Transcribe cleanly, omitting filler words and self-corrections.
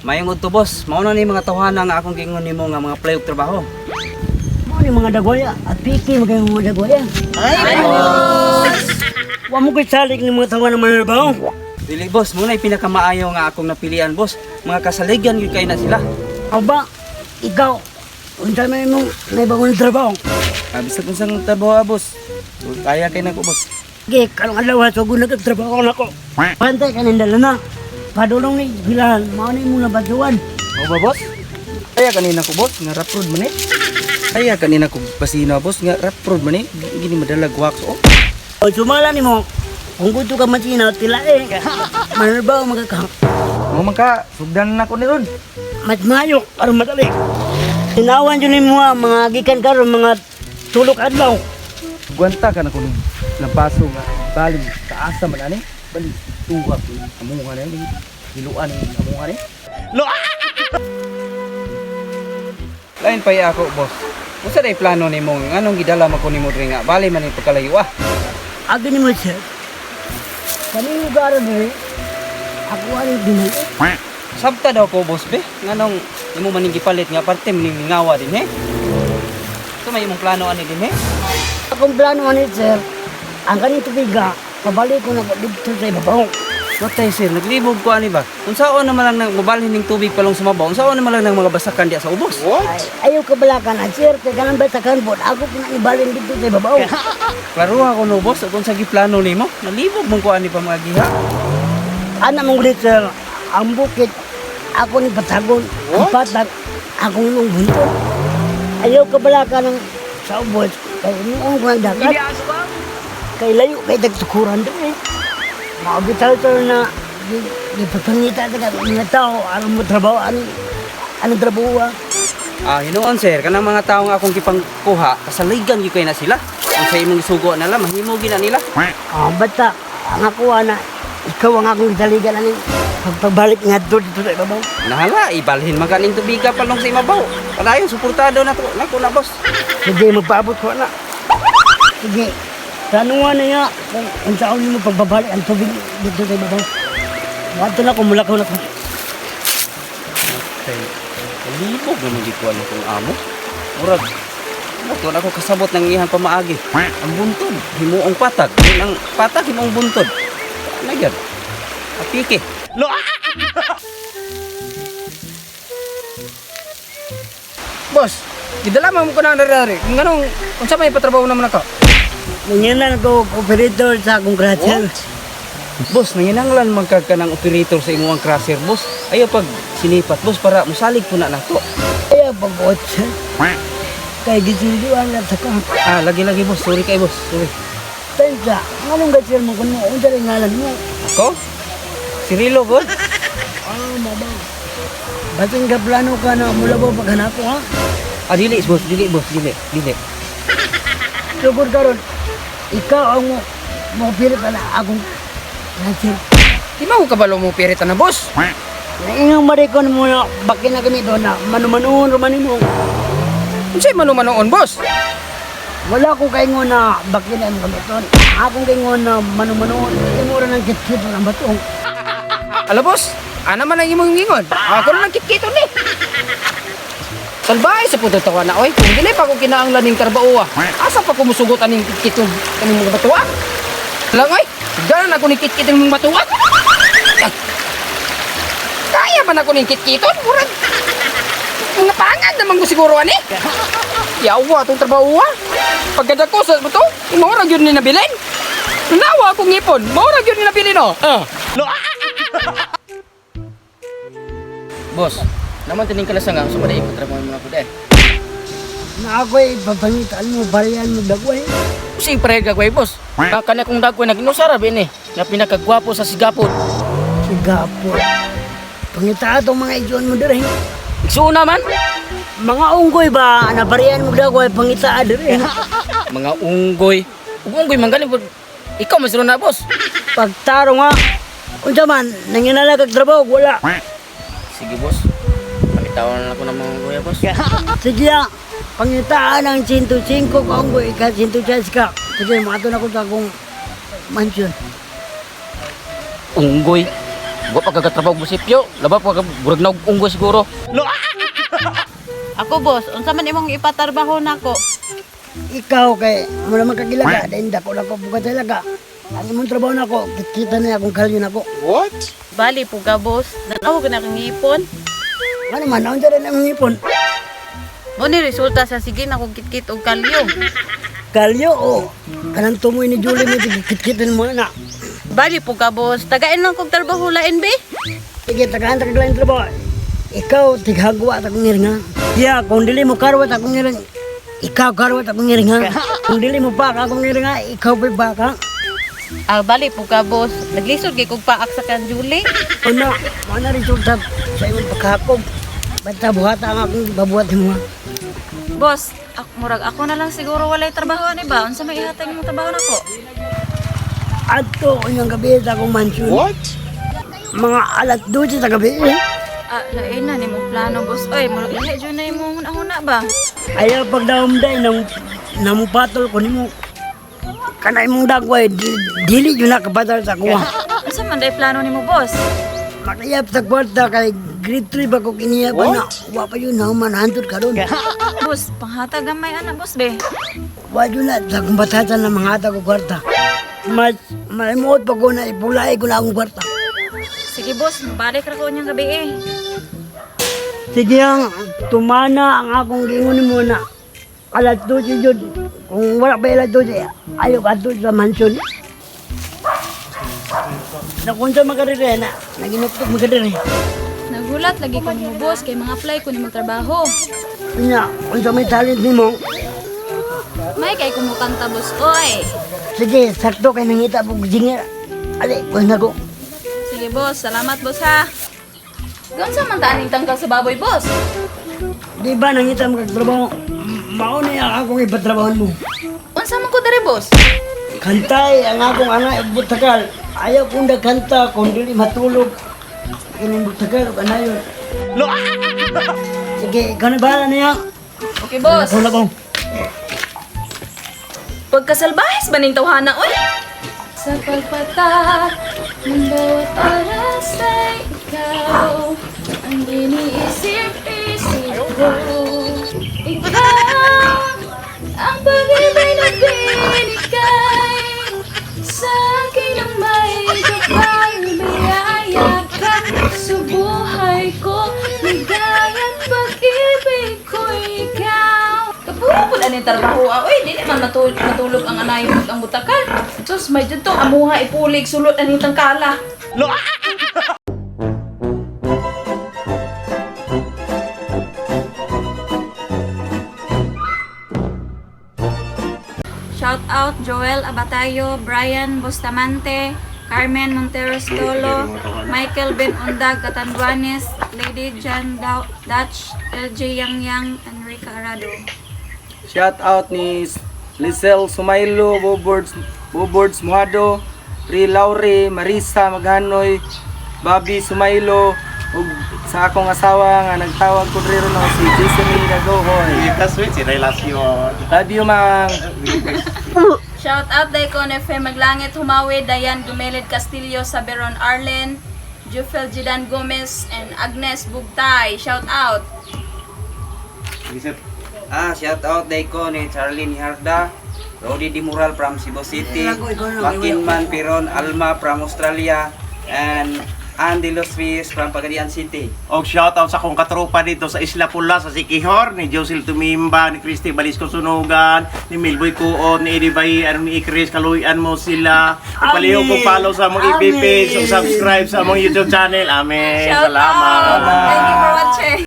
Mayong udto, boss. Mao na ni mga tawhana nga akong giingon nimo nga mga play og trabaho. Mao ni mga dagwaya at piki magay mga dagwaya. Ay, boss. Wa mo ko'y salik ni mga tawa ng manarbaho. Dili, boss, mo na pinakamaayo nga akong napilian, boss. Mga kasaligan gyud kay na sila. Aba, ikaw, unsa may imong naibagong trabaho? Ah, bisag unsang trabaho, ah, boss. Kaya kay nako, boss. Sige, karong adlaw so guna kag trabaho nako. Pantay kanin dala na. Padulong ni bilahan, mao ni imong nabatuan. Mao ba, boss? Kaya kanina ko, boss, nga rough road man eh. Kaya kanina ko basina, boss, nga rough road man eh. Gini madalag wax oh. O sumala nimo, kung gusto ka magsinaw, tilae. Manarbaho magka. Mo man ka, sugdan na ko ni ron. Mas maayo aron madali. Tinawan jud nimo ah, mga gikan karon mga tulok adlaw. Gwanta ka na ko nung labaso nga balin taasa man ani. Bali tuwa ko amunga na ni. Hiluan ni amunga ni. Lain pa ako, boss. Unsa day plano nimo? Nganong gidala man ko nimo diri nga bali man ni pagkalayo ah. Agi nimo, sir. Kaning lugar diri, ako ani dinhi. Sabta daw ko, boss be. Nganong nimo man ning gipalit nga parte man ning mingawa din he. So may imong plano ani din he? Akong plano ani, sir, ang kaning tubiga, pabalik ko na ko dito sa ibabaw. Patay sir, naglibog ko ani ba? Unsaon naman lang nang mobalhin ning tubig palong sumabaw? Unsaon naman lang nang mga basakan diya sa ubos? Ay, ayaw ka balakan, ah, sir, kay kanang basakan po, ako pinanibalin dito sa ibabaw. Klaro ako no, boss, kung sa giplano nimo, nalibog man ko ani pa mga giha. Ana mong ulit, sir, ang bukid, ako ni Patagon, ang patag, akong imong buntod. Ayaw ka balakan ng sa ubos, kay inuong ko ang dagat. Kay layo, kay dagtukuran doon eh. Makabitaw sir na gipapangita sa mga tao, anong mo trabaho, anong, anong trabaho ah. Ah, hinuon sir, kanang mga tao nga akong gipangkuha, kasaligan gyud kay na sila. Kung sa imong isugo na lang, mahimo gyud na nila. Ah, basta, ang ako ana, ikaw ang akong daligan ani pagpabalik nga dito sa ibabaw. Nahala, ibalhin man kaning tubiga palong sa imabaw. Padayon suportado na to, nako na boss. Sige, magpaabot ko na. Sige, planuhan na niya kung unsaon nimo pagbabalik ang tubig dito sa ibabaw. Wadto na ko, mulakaw na ko. Kay libog naman gyud ko ano kong amo. Murag Ato na ako kasabot ng iyang pamaagi. Ang buntod, himuong patag. Yun ang patag, himuong buntod. Ano yan? Apike. Boss, gidala mo ko na dari. Kung anong unsa may patrabaho naman ako? Nanginan ko operator sa akong crusher. Boss, nanginanglan man kag ka ng operator sa imong crusher, boss. Ayaw pag sinipat, boss, para musalig po na nato. Ayaw pag-uot siya. Kay gisulduan na sa ka. Ah, lagi-lagi, boss. Sorry kay boss. Sorry. Tensa, nganong gatsir mo kuno? Unsa rin ngalan mo? Ako? Cirilo, boss. Ah, mama. Batin ka plano ka na mula ba paghanap ko ha? Ah, dili, boss. Dili, boss. Dili. Dili. Sugod karon, ikaw ang mo pilit na akong crusher. Di ba ko kabalo mo pirita na, boss? Naingang marikon mo na bakin na kami doon na manumanuon rumanin mo. Unsay manumanoon, boss? Wala ko kaingon na bakin na imong gamiton. Akong kaingon na manumanuon. Imo ra nang kitkit ng batong. Ala, boss, ana man ang imong ingon. Ako na lang kitkiton ni. Salbahe sa puto tawa na oy. Kung dili pa ko kinaanglan ning trabaho ah. Asa pa ko musugot aning kitkiton kaning mga bato ah? Lang oy, ganan ako ni kitkiton mong bato ah. Kaya man ako ning kitkiton, murag mga pangad naman ko siguro ani. Yawa atong trabaho ah. Pagkada ko sa bato, mao ra gyud ni nabilin. Nawa akong ngipon, mao ra gyud ni nabilin oh. Ah. Boss, naman tining kalasa nga, so pa ipatrabaho mo na po eh. Na ako'y papangitaan mo, bariyan mo dagway. Kasi pare gagawin, boss. Baka na kung dagway naginusara bin eh, na pinakagwapo sa sigapon. Sigapo. Pangita atong mga ijon mo dere. Igsuon naman, Mga unggoy ba, na bariyan mo dagway, pangita dere. mga unggoy. Ug unggoy man galing po. Ikaw man sila na, boss. Pagtaro nga, unsa man, nanginala kag trabaho, wala. Sige, boss. Pakitawan na ako ng mga unggoy, ah, boss. Sige ah, pangitaan ang 105 ka unggoy, ika 106 ka. Sige, maato na ko sa akong mansion. Unggoy. Wa pa kagatrabaho musipyo. Laba pa ka murag naug-unggoy siguro. Ako, boss, unsa man imong ipatarbaho nako? Ikaw kay mo naman kagilaga, dahil dako lang ko bugat talaga. Ang imong trabaho nako, kita na akong kalyo nako. Bali po ka, boss. Nanaw ko na kang ipon. Ano man, unsa rin ang ipon? Mo ni resulta sa sige na kong kitkit og kalyo. Kalyo o kanang tumoy ni Julie mo kitkitin mo na. Bali po ka, boss. Tagain lang kog trabaho lain be. Sige, tagaan ta kag trabaho. Ikaw tighagwa ta kong ngiringa. Siya, kung dili mo karwat akong ngiring, ikaw karwat akong ngiringa. Kung dili mo baka akong ngiringa, ikaw pa'y baka. Ah, bali po ka, boss. Naglisod kay kog paak sa kan Julie. Una, mana resulta sa imong pagkahakog. Basta buhata ang akong babuhat nimo. Boss, murag ako na lang siguro walay trabaho ani ba? Unsa may ihatag imong trabaho nako? Adto unyang gabi sa akong mansyon. What? Mga alas 12 sa gabi. Eh. Ah, lain na nimong plano, boss. Oy, murag lahi jud na imong hunahuna ba? Ayaw pagdaumday nang namupatol ko nimo. Kana imong dagway, dili yun nakapatal sa kuha. Unsa man day plano nimo, boss? Makayap sa kwarta kay grade 3 ba ko kiniya pa na. Wa pa yun na humanhandod ka ron. Boss, panghatag gamay ana, boss be. Wa yun na sa akong batasan na mga hatag ko kwarta. Mas malimuot pa ko na ipulay ko na akong kwarta. Sige, boss, mabalik ra ko unyang gabi eh. Sige ang tumana ang akong gingon nimo na alas 12 yun. Kung wala pa alas 12, ayaw ka doon sa mansyon. Nakunsa makarire na, naginuktok makarire. Nagulat lagi ko nimo, boss, kay mga apply ko nimo trabaho. Unya, unsa may talent nimo? May kay kumukanta, boss. Oy. Sige, sakto kay nangita po singer. Ali, kuha na ko. Sige, boss, salamat, boss ha. Unsa man ta aning tangkal sa baboy, boss? Di ba nangita mo kag trabaho? Mao na ang akong ipatrabahan mo. Unsa man ko diri, boss? Kantay ang akong anak butakal. Ayaw kong kanta kung dili matulog. Kining butakal ug anayon. Sige, ikaw na bahala niya. Okay, boss. Wala ko. Pagkasalbahis ba ning tawhana, oy? Sa pagpatak ng bawat oras ay ikaw ang iniisip-isip ko. Ikaw ang pag-ibig na binigay sa akin ang may kapal, biyaya ka sa buhay ko, ligaya't pag-ibig ko ikaw. Kapuro po na ni trabaho, ah. Uy, dili man matulog ang anay mo ang butakan. Sus, may dyan tong amuha ipulig sulot ani tangkala. Shout out Joel Abatayo, Brian Bustamante, Carmen Montero Stolo, Michael Ben Undag Catanduanes, Lady Jan Dutch, LJ Yang Yang, Enrica Arado. Shout out ni Lisel Sumailo, Bobords, Bobords Muado, Ri Laure, Marisa Maghanoy, Bobby Sumailo, ug sa akong asawa nga nagtawag ko diri no si Jason Dagohoy. Kasweet si relasyon. Love you, mang. Shout out Daikon FM Maglangit Humawi, Dayan Gumelid Castillo, Saberon Arlen, Jufel Jidan Gomez, and Agnes Bugtay. Shout out! Ah, shout out day ko ni Charlene Harda, Rodi Di Mural from Cebu City, Joaquin Man Piron Alma from Australia, and Andy Los Reyes from Pagadian City. Og shout out sa akong katropa dito sa Isla Pula sa Sikihor ni Josel Tumimba, ni Christy Balisco Sunugan, ni Milboy Kuon, ni Eddie Bahian, ni Chris Kaluyan mo sila. Ipaliw ko follow sa among FB page, ug subscribe sa among YouTube channel. Amen. Shout Salamat. out! Thank you for watching!